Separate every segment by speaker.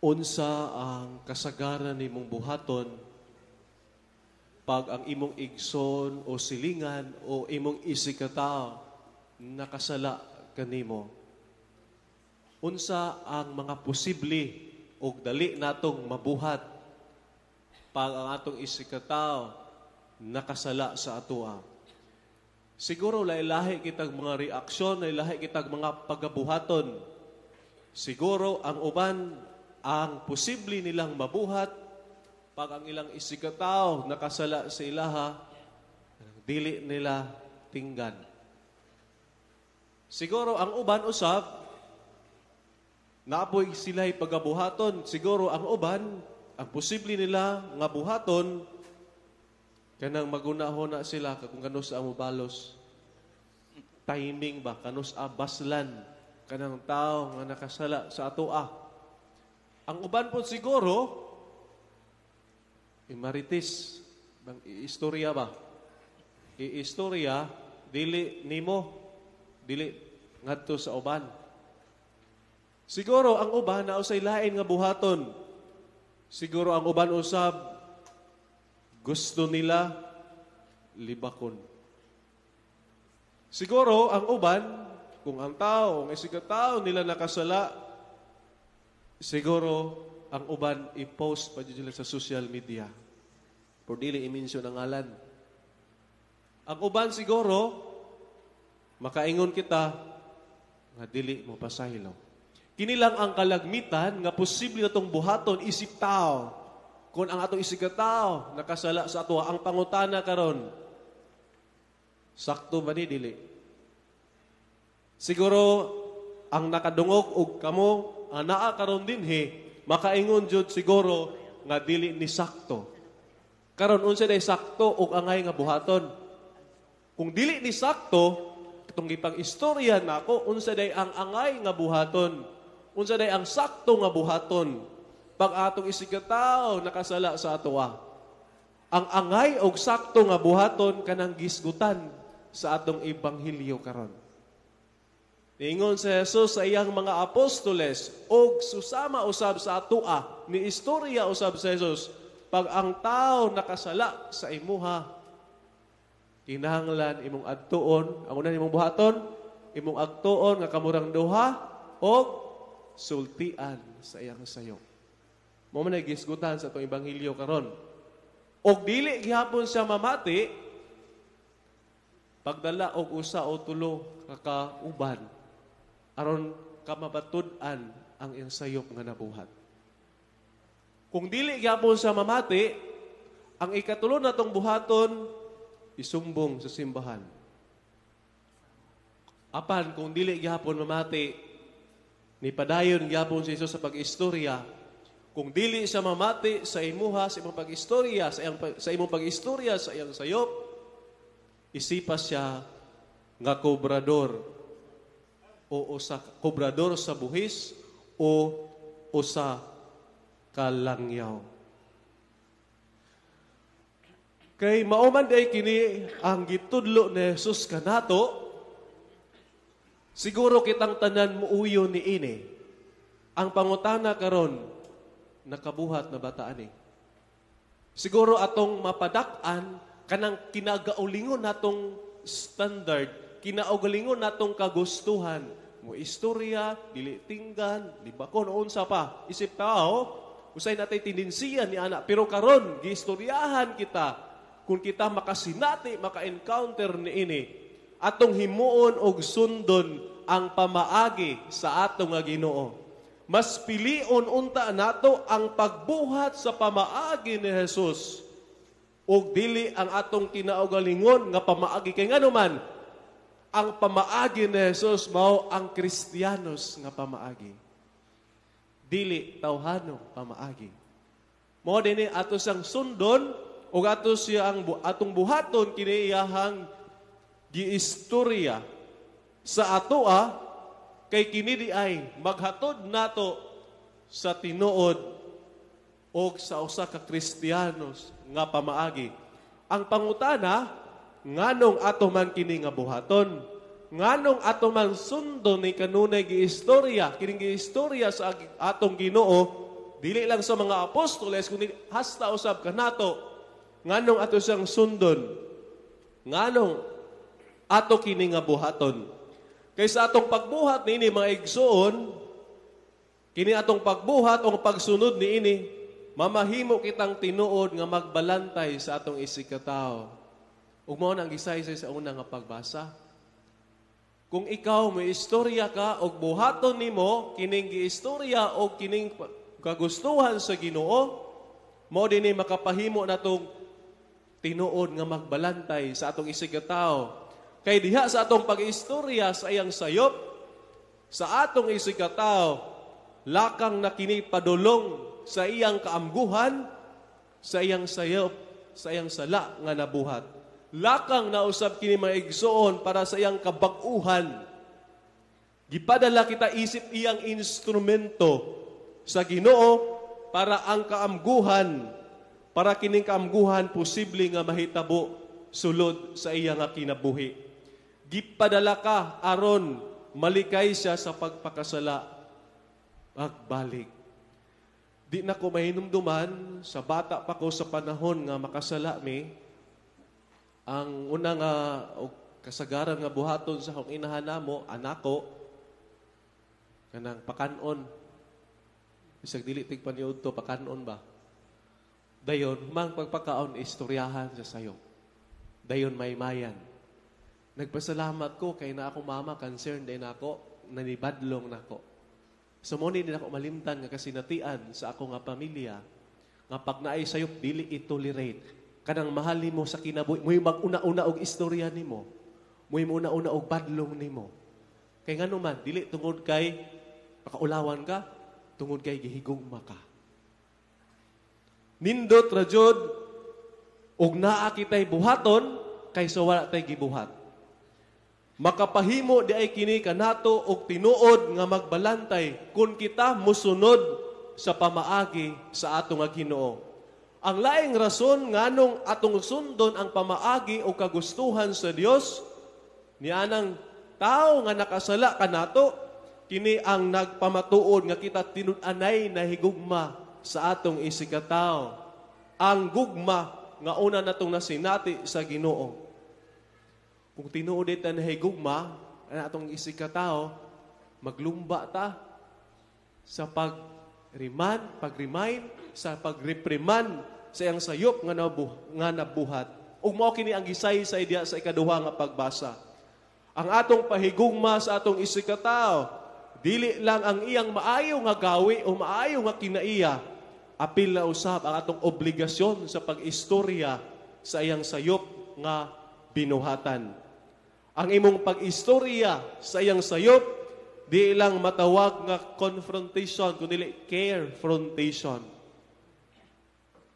Speaker 1: Unsa ang kasagaran nimong buhaton pag ang imong igsoon o silingan o imong isigkatawo nakasala kanimo? Unsa ang mga posible og dali natong mabuhat pag ang atong isigkatawo nakasala sa atoa? Siguro lahi-lahi kitag mga reaksyon, lahi-lahi kitag mga pagabuhaton. Siguro ang uban, ang posible nilang mabuhat pag ang ilang isigkatawo nakasala sa ilaha, dili nila tinggan. Siguro ang uban usab, naapoy sila'y pagabuhaton. Siguro ang uban, ang posible nila nga buhaton, kanang magunahon na sila kung kanus-a mobalos. Timing ba? Kanus-a baslan kanang tao nga nakasala sa atoa. Ang uban po siguro, imaritis, bang iistorya ba? Iistorya, dili nimo, dili ngadto sa uban. Siguro ang uban na usay lain nga buhaton. Siguro ang uban usab gusto nila libakon. Siguro ang uban, kung ang tao, ang isigkatawo nila nakasala, siguro ang uban i-post pa sila sa social media. Pero dili i-mention ang ngalan. Ang uban siguro, makaingon kita, nga dili mo pasaylo. Kini lang ang kalagmitan nga posible natong buhaton isip tao. Kung ang atong isigkatawo nakasala sa ato, ang pangutana karon, sakto ba ni dili? Siguro ang nakadungog og kamo ang naa karon dinhi makaingon jud siguro nga dili ni sakto. Karon, unsa day sakto ug angay nga buhaton? Kung dili ni sakto itong gipang istorya nako, unsa day ang angay nga buhaton? Unsa day ang sakto nga buhaton pag atong isigkatawo nakasala sa atoa? Ang angay og sakto nga buhaton kanang gisgutan sa atong ebanghelyo karon. Niingon si Jesus sa iyang mga apostoles og susama usab sa atoa, ni istorya usab sa Jesus, pag ang tao nakasala sa imuha, kinahanglan imong adtuon, ang una imong buhaton, imong agtuon nga kamurang duha og sultian sa iyang sayo. Mao man ay gisgutan sa atong ebanghelyo karon. Og dili gihapon siya mamati, pagdala og usa o tulo ka kauban aron kamabatud-an ang iyang sayop nga nabuhat. Kung dili gyapon siya mamati, ang ikatulo natong buhaton, isumbong sa simbahan. Apan kung dili gyapon mamati, ni padayon gyapon si Jesus sa pag-istorya. Kung dili siya mamati sa imuha, sa imong pag-istorya, sa imong pag-istorya sa iyang sayop, isipa siya nga kobrador o usa kobrador sa buhis o usa kalangyaw. Kay mao man day kini ang gitudlo ni Jesus kanato, siguro kitang tanan muuyo ni ini. Ang pangutana karon, nakabuhat na ba ta ani? Siguro atong mapadak-an kanang kinagaulingon natong standard, kinaugalingon natong kagustuhan. Mo istorya, dili tinggan, libakon, unsa pa. Isip tao, usay natay tendensiya ni ana. Pero karon, giistoryahan kita, kung kita makasinati, maka-encounter ni ini, atong himuon og sundon ang pamaagi sa atong nga Ginoo. Mas pilion unta nato ang pagbuhat sa pamaagi ni Jesus ug dili ang atong kinaugalingon nga pamaagi, kay nganuman ang pamaagi ni Jesus mao ang Kristiyanos nga pamaagi, dili tawhanong pamaagi. Mao dinhi ato siyang sundon ug ato siya ang atong buhaton kini iyahang giistorya sa atoa, kay kini di ay maghatod nato sa tinuod og sa usa ka Kristiyanos nga pamaagi. Ang pangutana, nganong ato man kini nga buhaton? Nganong ato man sundon ni kanunay giistorya, kining giistorya sa atong Ginoo Dili lang sa mga apostoles, kundi hasta usab kanato. Nganong ato siyang sundon? Nganong ato kini nga buhaton? Kay sa atong pagbuhat niini, mga igsoon, kini atong pagbuhat o pagsunod niini, mamahimo kitang tinuod nga magbalantay sa atong isigkatawo. Ug mao nang gisaysay sa una nga pagbasa. Kung ikaw may istorya ka og buhaton nimo kining giistorya og kining kagustuhan sa Ginoo, mao dinhi makapahimo natong tinuod nga magbalantay sa atong isigkatawo. Kay diha sa atong pag-istorya sa iyang sayop, sa atong isigkatawo, lakang na kini padulong sa iyang kaamguhan, sa iyang sayop, sa iyang sala nga nabuhat. Lakang na usab kini, mga igsoon, para sa iyang kabag-uhan. Gipadala kita isip iyang instrumento sa Ginoo para ang kaamguhan, para kining kaamguhan posible nga mahitabo sulod sa iya nga kinabuhi. Gipadala ka aron malikay siya sa pagpakasala, magbalik. Di na ko mahinumduman sa bata pa ko, sa panahon nga makasala mi, ang una nga o kasagaran nga buhaton sa akong inahan namo, anako, kanang pakanon. Bisag dili tig paniudto, pakanon ba? Dayon, mang pagpakaon, istoryahan sa sayo. Dayon maymayan. Nagpasalamat ko kay na ako mama, concerned din ako, nanibadlong nako. So mo ni din ako malimtan nga kasinatian sa ako nga pamilya, nga pag naay sayop, dili i-tolerate. Kanang mahal nimo sa kinabuhi, mo'y mag-una-una og istorya nimo. Mo'y una-una og badlong nimo. Kay ngano man, dili tungod kay makaulawan ka, tungod kay gihigugma ka. Nindot ra jud og naa kitay buhaton kaysa wala tay gibuhat. Makapahimo di ay kini kanato og tinuod nga magbalantay kung kita musunod sa pamaagi sa ato nga Ginoo. Ang laing rason nganong atong sundon ang pamaagi o kagustuhan sa Dios nianang tao nga nakasala kanato, kini ang nagpamatuod nga kita tinud-anay na higugma sa atong isigkatawo. Ang gugma nga una natong nasinati sa Ginoo. Kung tinuod ita na higugma ang atong isigkatawo, maglumba ta sa pag-remind, sa pag-reprimand sa iyang sayop nga nabuhat. Ug mao kini ang gisaysay diha sa ikaduha nga pagbasa. Ang atong pahigugma sa atong isigkatawo, dili lang ang iyang maayo nga gawi o maayo nga kinaiya, apil na usab ang atong obligasyon sa pag-istorya sa iyang sayop nga binuhatan. Ang imong pag-istorya sa iyang sayop, di lang matawag nga confrontation, kundi carefrontation.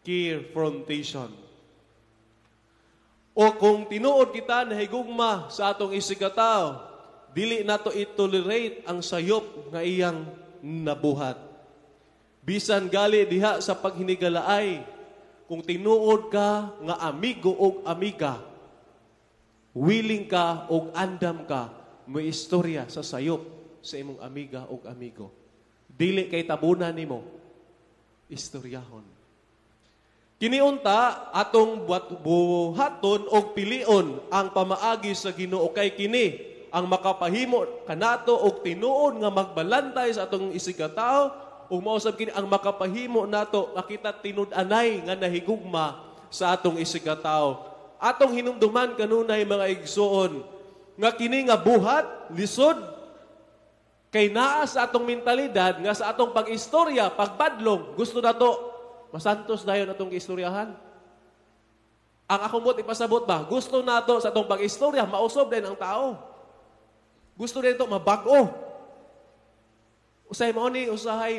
Speaker 1: Carefrontation. O kung tinuod kita na higugma sa atong isigkatawo, dili nato i-tolerate ang sayop nga iyang nabuhat. Bisan gali diha sa paghinigalaay, kung tinuod ka nga amigo o amiga, willing ka o andam ka, may istorya sa sayop sa imong amiga o amigo. Dili kay tabunan nimo, istoryahon. Kiniunta atong buhaton og pilion ang pamaagi sa Ginoo kay kini ang makapahimo kanato og tinuod nga magbalantay sa atong isigkatawo ug mao sab kini ang makapahimo nato nga kita tinud-anay nga nahigugma sa atong isigkatawo. Atong hinumduman kanunay, mga igsoon, nga kini nga buhat lisod kay naa sa atong mentalidad nga sa atong pag-istorya, pagbadlong, gusto nato masantos dayon atong giistoryahan. Ang akong buot ipasabot ba, gusto nato sa atong pag-istorya, mausob din ang tao. Gusto din ito mabag-o. Usahay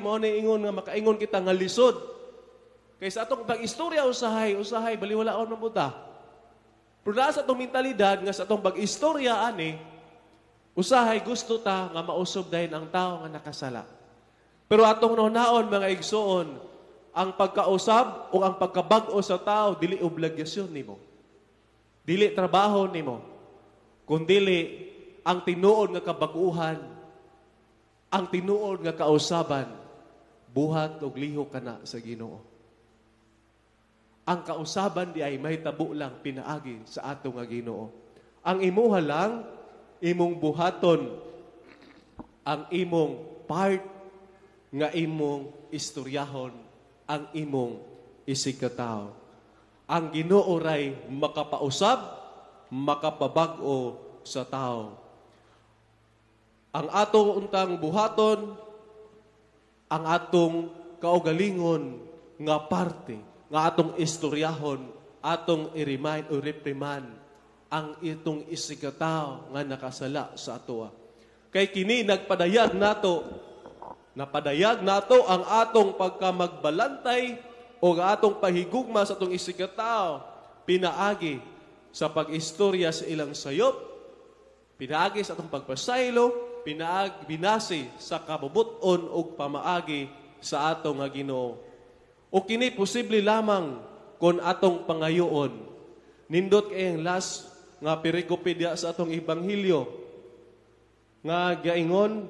Speaker 1: mao ni ingon nga makaingon kita nga lisod. Kay sa atong pag-istorya usahay baliwalaon man buta. Pero naa sa atong mentalidad nga sa atong pag-istorya ani, usahay gusto ta nga mausob dayon ang tao nga nakasala. Pero atong naon, mga igsoon, ang pagkausab o ang pagkabag-o sa tao dili obligasyon nimo. Dili trabaho nimo. Kundili ang tinuod nga kabag-uhan, ang tinuod nga kausaban, Buhat og lihok kana sa Ginoo. Ang kausaban di ay mahitabo lang pinaagi sa ato nga Ginoo. Ang imuha lang, imong buhaton ang imong part nga imong istoryahon ang imong isigkatawo. Ang Ginoo ray makapausab, makapabag-o sa tao. Ang atong untang buhaton, ang atong kaugalingon nga parte, nga atong istoryahon, atong i-remind o reprimand ang itong isigkatawo nga nakasala sa atoa. Kay kini nagpadayag nato, napadayag nato ang atong pagkamagbalantay o ang atong pahigugma sa atong isigkatawo pinaagi sa pag-istorya sa ilang sayop, pinaagi sa atong pagpasaylo, pinaag binasi sa kabubuton ug pamaagi sa atong nga Ginoo. O kini posible lamang kon atong pangayoon. Nindot kay ang last nga perikope diya sa atong ebanghelyo nga gaingon,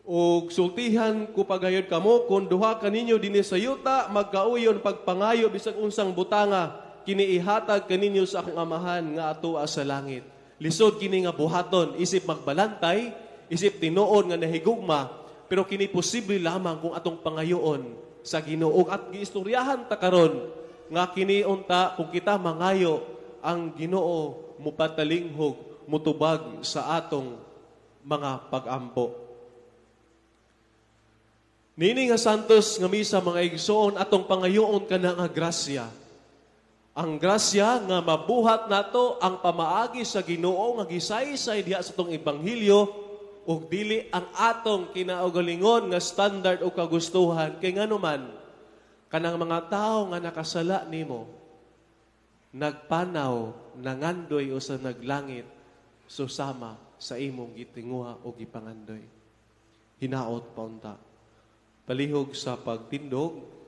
Speaker 1: "Ug sultihan ko pagayod kamo, kung duha kaninyo dinhi sa yuta magkauyon pagpangayo bisag unsang butanga, kini ihatag kaninyo sa akong Amahan nga atoa sa langit." Lisod kini nga buhaton isip magbalantay, isip tinuod nga nahigugma, pero kini posible lamang kung atong pangayoon sa Ginoo. At giistoryahan ta karon nga kini unta, kung kita mangayo, ang Ginoo mupatalinghog, mutubag sa atong mga pagampo. Nini nga Santos nga misa, mga igsoon, atong pangayoon kana nga grasya. Ang grasya nga mabuhat nato ang pamaagi sa Ginoo nga gisaysay diha sa atong ebanghelyo ug dili ang atong kinaugalingon nga standard o kagustuhan, kay nganuman kanang mga tawo nga nakasala nimo nagpanaw, nangandoy o sa naglangit susama sa imong gitinguha o gipangandoy. Hinaot pa unta. Palihog sa pagtindog.